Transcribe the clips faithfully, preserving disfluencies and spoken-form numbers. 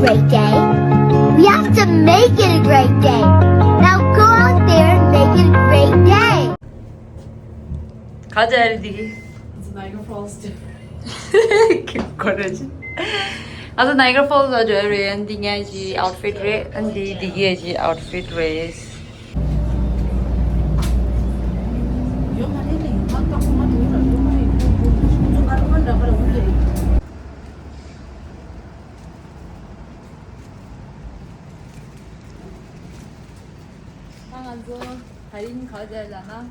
Great day. We have to make it a great day. Now go out there and make it a great day. ག་ཚོད་རེད་འདི། Niagara Falls. ཁྱོད་གོ་ར་ཅི། ཨ་ཚོ་Niagara Falls་ལ་འགྲོ་རེད། འདི་ངའི་outfit་རེད། འདི་འདི་གའི་outfit་རེད། ང་ཚོ་དེ་རིང་ག་པར་འགྲོ་ལབ་ན།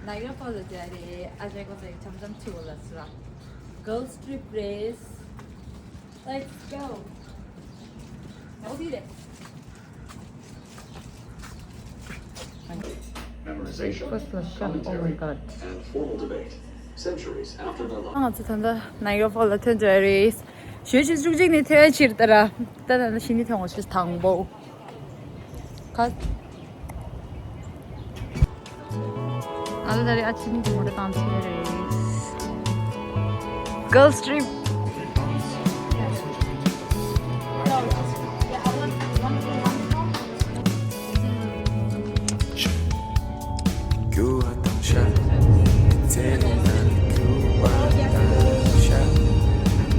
Niagara Falls་ལ་འགྲོ་རེད། ཨ་ཅག་ཁོ་ཚོ་འཆམ་འཆམ་ཁྲིད་གོ་ལབ་སོང་ར། Girls trip་རེད། Let's go. ཡག་པོ་འདུག་རེད། First ལ་ཤ། Oh my God. ང་ཚོ་ད་ལྟ་Niagara Falls་ལ་ཐོན་འགྲོ་རེད། ཞོལ་ཆུ་བཅུ་གཅིག་ནས་ཐོན་ཕྱིར་ལྟ་ར། ད་ད་ལྟ་ཕྱི་ནས་ཐོན་འོང་ཞིག་དང་པོ། ཁ། ཨ་ལ་ད་རེ་ཨ་ཆི་ནི་གི་མོ་ཊ་བཏང་ཚེ་རེད། Girls trip.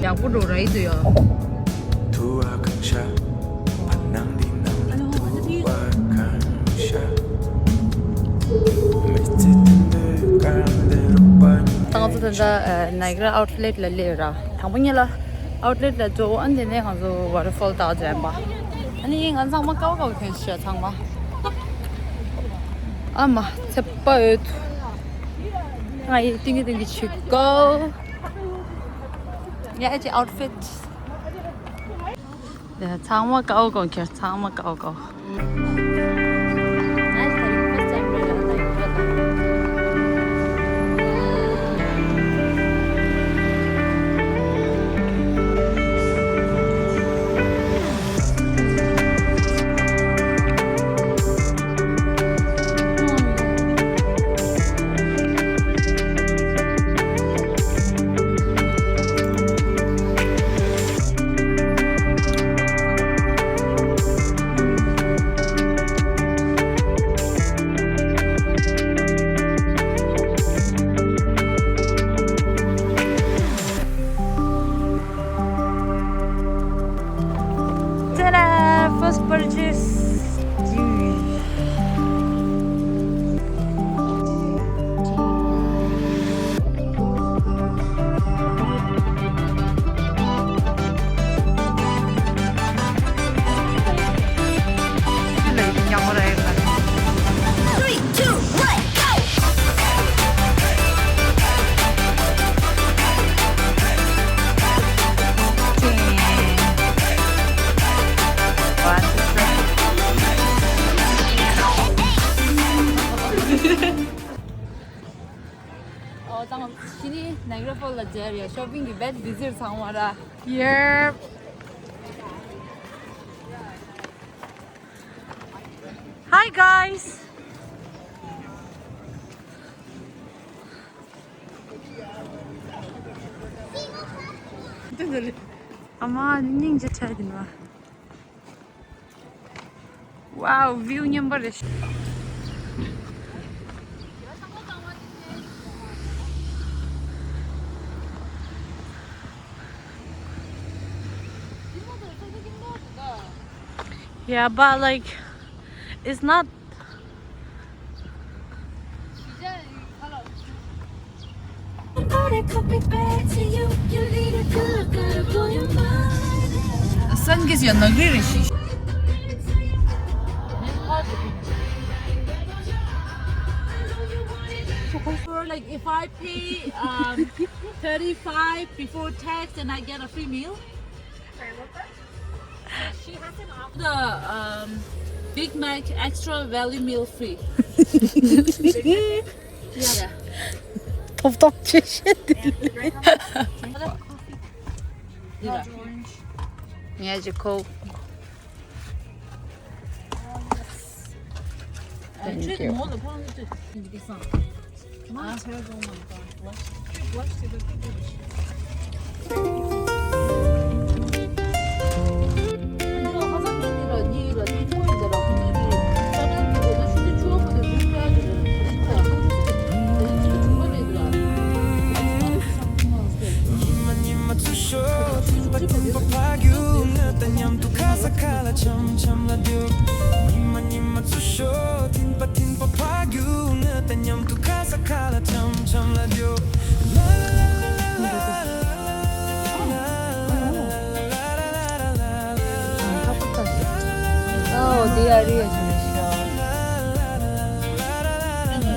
ཡག་པོ་འགྲོ་ར་ཡི་དུ་ཡ། ད་ང་ཚོ་ད་ལྟ་Niagara Outlet་ལ་སླེབས་ར། དང་པོ་ཉིད་ལ་Outlet་ལ་འགྲོ། ཨ་ནི་དེ་ནས་ང་ཚོ་Waterfall་ལྟ་ག་འགྲོ་ཡིན་པ། ཨ་ནི་ང་ཚང་མ་དཀར་པོ་དཀར་པོ་གྱོན་ཤག་ཚང་མ། ཨ་མ་ཚེ་པ་ཡོད། ང་ཡི་ཏིང་གི་ཏིང་གི་ཆུ་ཀོ། ཡ་ཨེ་ཅི་outfit། ཚང་མ་དཀར་པོ་དཀར་པོ་གྱོན། ཚང་མ་དཀར་པོ་དཀར་པོ། Ta-da! First purchase. Three, two, one, go! ཨོ་ད་ང་ཕྱི་ནས་Niagara Falls་ལ་འགྲོ་ཡ། shopping་གི་དཔེ་busy་རེད་ཚང་མ་ར། Yep. Hi guys. ཨ་མ་སྙིང་རྗེ་ཆེ་དེ་ནི། Wow, view མཉམ་པ་རེད། Yeah, but like, it's not སང་གིས་ཡང་ནག་རི་རེ་ཞིག Like if I pay um, thirty-five before tax and I get a free meal? She has an offer. The um, Big Mac extra value meal free. Yeah. ཐོབ་ཐོབ་ཆེ་ཤེས་དེ་ལ། ངས་ཅིག་ཁོ། Thank you. Come on, let's go. Oh my God. Blush. Blush to the good.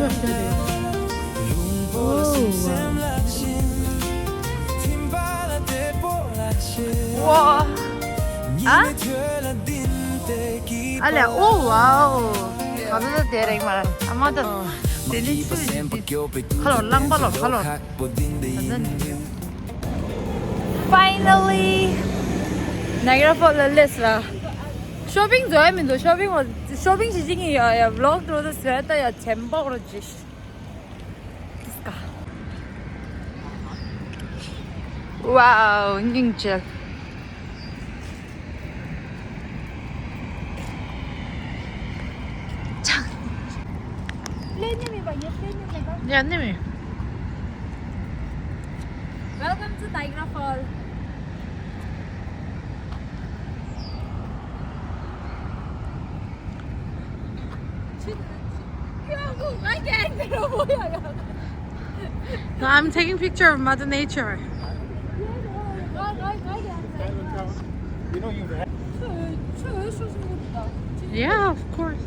ཝ། ཨ། ཨ་ལས། ཨོ་ཝའོ། ག་ཚོད་དེ་རེད་མ། ཨ་མ་ད། དེ་ནི་ཆུ་ཁ་ལོ་རླངས་པ་ལོ་ཁ་ལོ། Finally Niagara Falls ལ་སླེབས་ལ། Shopping བཟོ་ཡ་མི་འདུག Shopping བ། Shopping བྱེད་ཀྱི་ཡིན། ཡ་ཡ་vlog འགྲོ་ད་ཟེར་ད་ཡ་ཆེན་པོ་རོ་ཇི། Wow, སྙིང་རྗེ། ཡ་ནི་མི། Welcome to Niagara Falls. No, I'm taking picture of Mother Nature. Yeah, of course.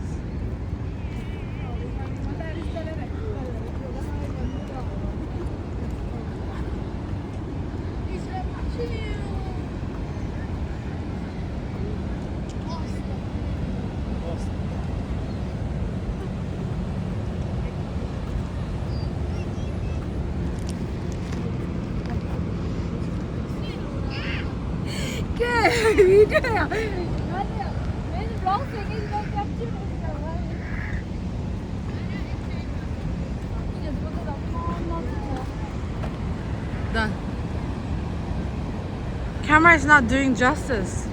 The camera is not doing justice.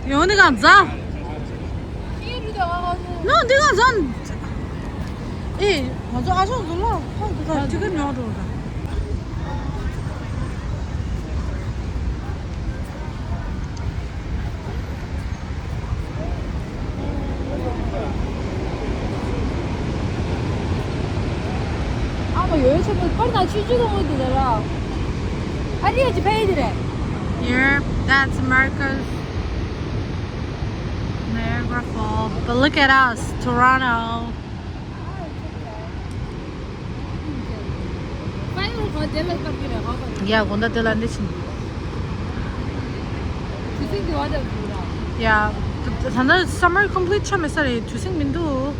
ཡོང་འདི་གང་ཛ། ནོ་འདི་གང་ཛ། ཨེ། ང་ཚོ་ཨ་ཅག་ཚོ་ལ་ཧ་གོ་ད་ཅི་ག་ཉོ་འགྲོ་ད། ཨ་མ་ཡོད་ཆེན་པོ་པར་དང་ཆུ་ཆུ་གང་འོས་འདུག་ལ། ཨ་རི་ཡ་ཅི་ཕེ་ཡི་དེ་རེད། Here, that's America's Niagara Falls. But look at us, Toronto. ཡ་དགོང་དག་དེ་ལ་འདི་ཕྱིན། ཡ། ད་ལྟ་summer complete ཆགས་མེད་ས་རེད། དུས་ཟིང་མི་འདུག་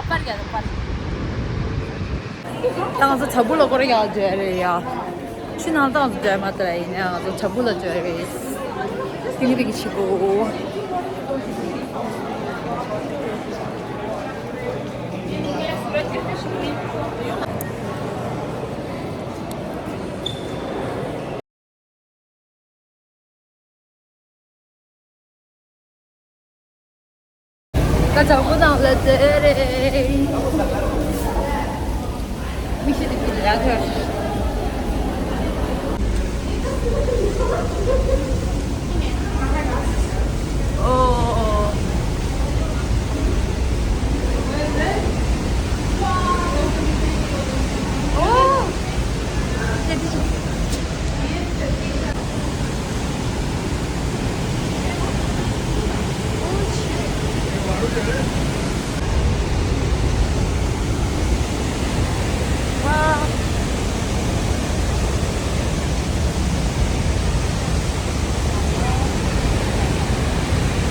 ད་ང་ཚོ་བྱ་སྤུ་ལ་སྐོར་ར་རྒྱག་འགྲོ་ཡ་རེད་ཡ། ཆུ་ནང་ད་ང་ཚོ་འགྲོ་ཡ་མ་ད་ར། ཡིན་ནའི་ང་ཚོ་བྱ་སྤུ་ལ་འགྲོ་ཡ་རེད། ཏིང་རིག་གི་ཆི་གོ། ཀ་ཅག་པོ་དང་ལ་ཙེ་རེ། མི་ཤེས་དེ་ཀི་ལ་ཁ། ཨོ། ཨོ།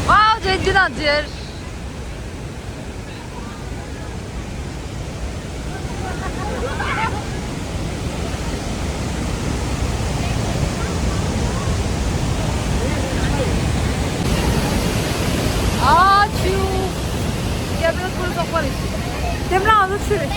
ཨ་ཅེ་འདི་ན་ཇེར། ཨ་ཆུ། ཡ་དེ་ཁུལ་ཚོགས་པ་རེད། དེ་མ་ལ་ཆུ་རེད།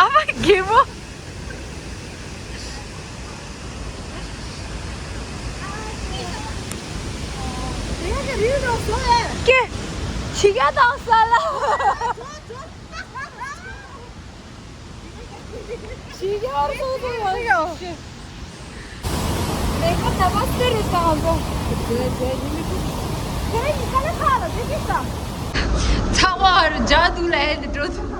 ཨ་མ་རྒན་མོ། ཀེ། ཕྱི་རྒྱལ་དང་ས་ལ། ཕྱི་རྒྱལ་སོ་སོ་ཡོད་ཤི། མེ་ཀ་ད་མ་སྟེར་རེ་ས་ང་ཚོ། ཁྱེད་རང་གི་ཁ་ལ་ཁ་ལ་དེ་ཅི་ས། ཚ་བ་རུ་འཇའ་དུ་ལ་ཧེ་འདི་འགྲོ་ཚུལ།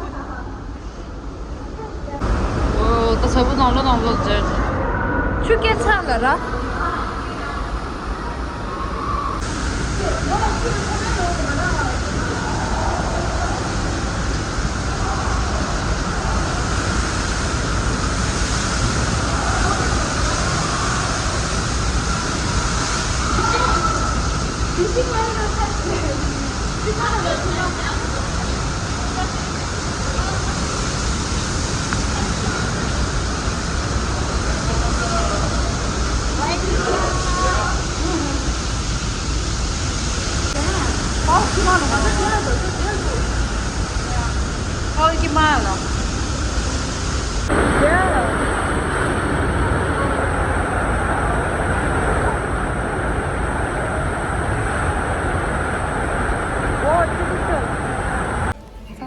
ཨོ། ད་ཚ་བོ་ནང་ལོ་ནང་ལོ་ཟེར། ཆུ་སྐྱེས་ཚར་ལ་ར།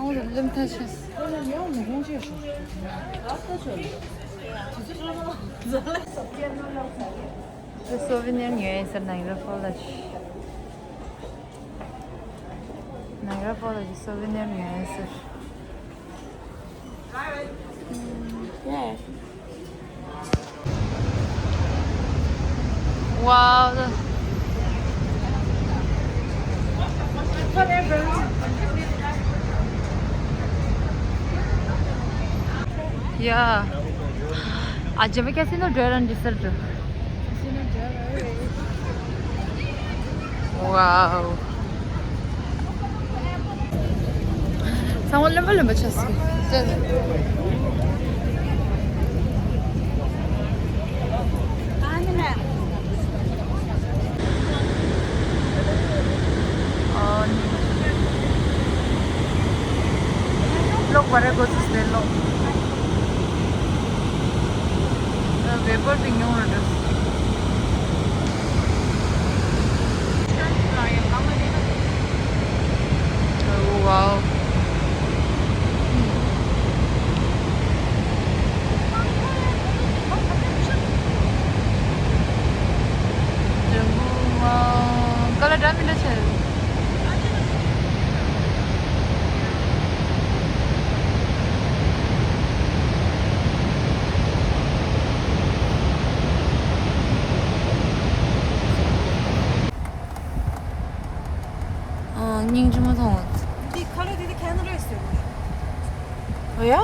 ཚང་མ་ལམ་ཐག་ཆོད། དེ་སོ་བི་ནེར་ཉོས་ཡིན་ཟེར། ནའི་ག་ར་ཕོལ་ལ། ནའི་ག་ར་ཕོལ་ལ་གི་སོ་བི་ནེར་ཉོས་ཡིན་ཟེར། Wow. Yeah. Acaba casino driver and dessert. Wow. ཚང་མ་རློན་པ་རློན་པ་ཆགས་སོང་། ཨ་ནི་ནས། ཨ་ནི། གློག་བར་ར་འགོ་ཚུགས་ཟེར་གློག་ཝེ་པར་དེ་ཉུང་རུ་འགྲོ། Oh, wow. Color འདྲ་མི་འདྲ་བྱས། ཨང་། སྙིང་རྗེ་མོ་མཐོང་བ། འདི་ཁ་ལོ་འདི་ནི་ཁེ་ན་ར་ཟེར། ཨོ་ཡ།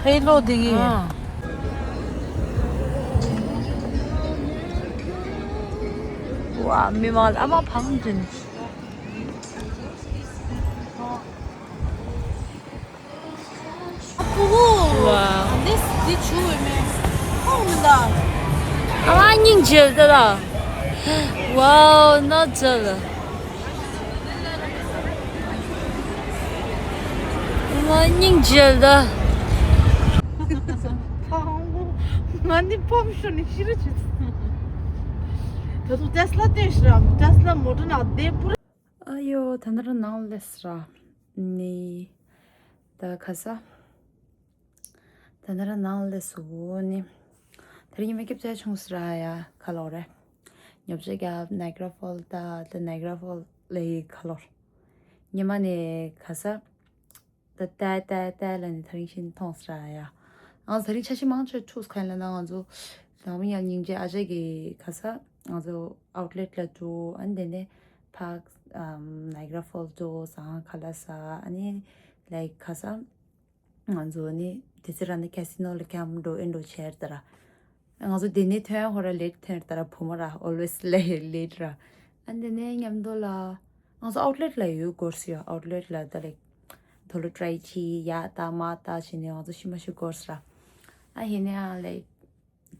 ཧེ་ལོ་འདི་གི། ཨང་། ཝ། མི་མང་ལ་མ་ཕང་དྲན། ཝ། འདི་འདི་ཆུ་བའི་མེ། ཨོ་མི་འདའ། ཨ་མ་སྙིང་རྗེ་ད་ལ། ཝའོ་ན་ཚ་ལ། ཨ་མ་སྙིང་རྗེ་ད། ང་ནི་ཕོབ་ཤོར་ནས་ཤི་རུ་ཆུ། ད་དུང་ཏེ་སི་ལ་སྟོན་ཤི་ར། ཏེ་སི་ལ་མོ་ཊ་ནང་བསྡད་པུ་ར། ཨ་ཡོ། ད་ནི་ར་ནང་སླེབས་ར། ནི། ད་ག་ས། ད་ནི་ར་ནང་སླེབས་སོང་ནི། དེ་རིང་ཉི་མ་སྐྱིད་ཆ་བྱུང་སི་ར་ཡ། ག་ལོར་རེད། ཉོ་ཆ་རྒྱབ། ནའི་ག་ར་ཕོལ་ད། ད་ནའི་ག་ར་ཕོལ་ལ་ཡི་ག་ལོར། ཉི་མ་ནས་ག་ས། ད་ལྟ་ལྟ་ལྟ་ལ་ནི་དེ་རིང་ཤིན་མཐོང་སི་ར་ཡ། ཨང་། དེ་རིང་ཆ་ཤི་མང་ཆེ་ཆུགས་ཁན་ལ་ན་ང་ཚོ། ནང་མི་ཡང་སྙིང་རྗེ་ཨ་ཅག་གི་ག་ས། ང་ཚོ་ཨའུཊ་ལེཊ་ལ་འགྲོ། ཨ་ནི་དེ་ནས་ཕག་ཨམ། ནའི་ག་ར་ཕོལ་འགྲོ། ཟ་ཁང་ཁ་ལག་ཟ། ཨ་ནི་ལའིཀ་ག་ས། ང་ཚོ་ནི་དེ་ཚེ་ར་ནི་ཁེ་སི་ནོ་ལ་ཁྱམ་འགྲོ་ཨེ་འགྲོ་བྱེར་ད་ར། ང་ཚོ་དེ་ནས་ཐོན་ཧོ་ར་ལེཊ་ཐོན་ད་ར། བུ་མོ་ར་ཨོལ་ཝེས་ལེ་ལེཊ་ར། ཨ་ནི་དེ་ནས་མཉམ་དུ་ལ་ང་ཚོ་ཨའུཊ་ལེཊ་ལ་ཡོད་སྐོར་སི་ཡོད། ཨའུཊ་ལེཊ་ལ་ད་ལེགས་དོ་ལོ་ཊ་རའི་ཆི་ཡ་ད་མ་ད་བྱས་ནས་ང་ཚོ་ཤི་མ་ཤི་སྐོར་སི་ར། ཨ་ཧེ་ནས་ཨ་ལེ་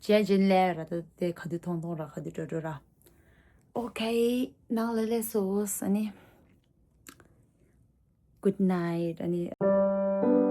ཇེ་ཇིན་ལེ་ར། ད་དེ་ག་དུས་ཐོང་ཐོང་ར། ག་དུས་འགྲོ་འགྲོ་ར། ཨོ་ཁེ། ནང་ལ་ལེ་སོ་ས་ནི། Good night ཨ་ནི།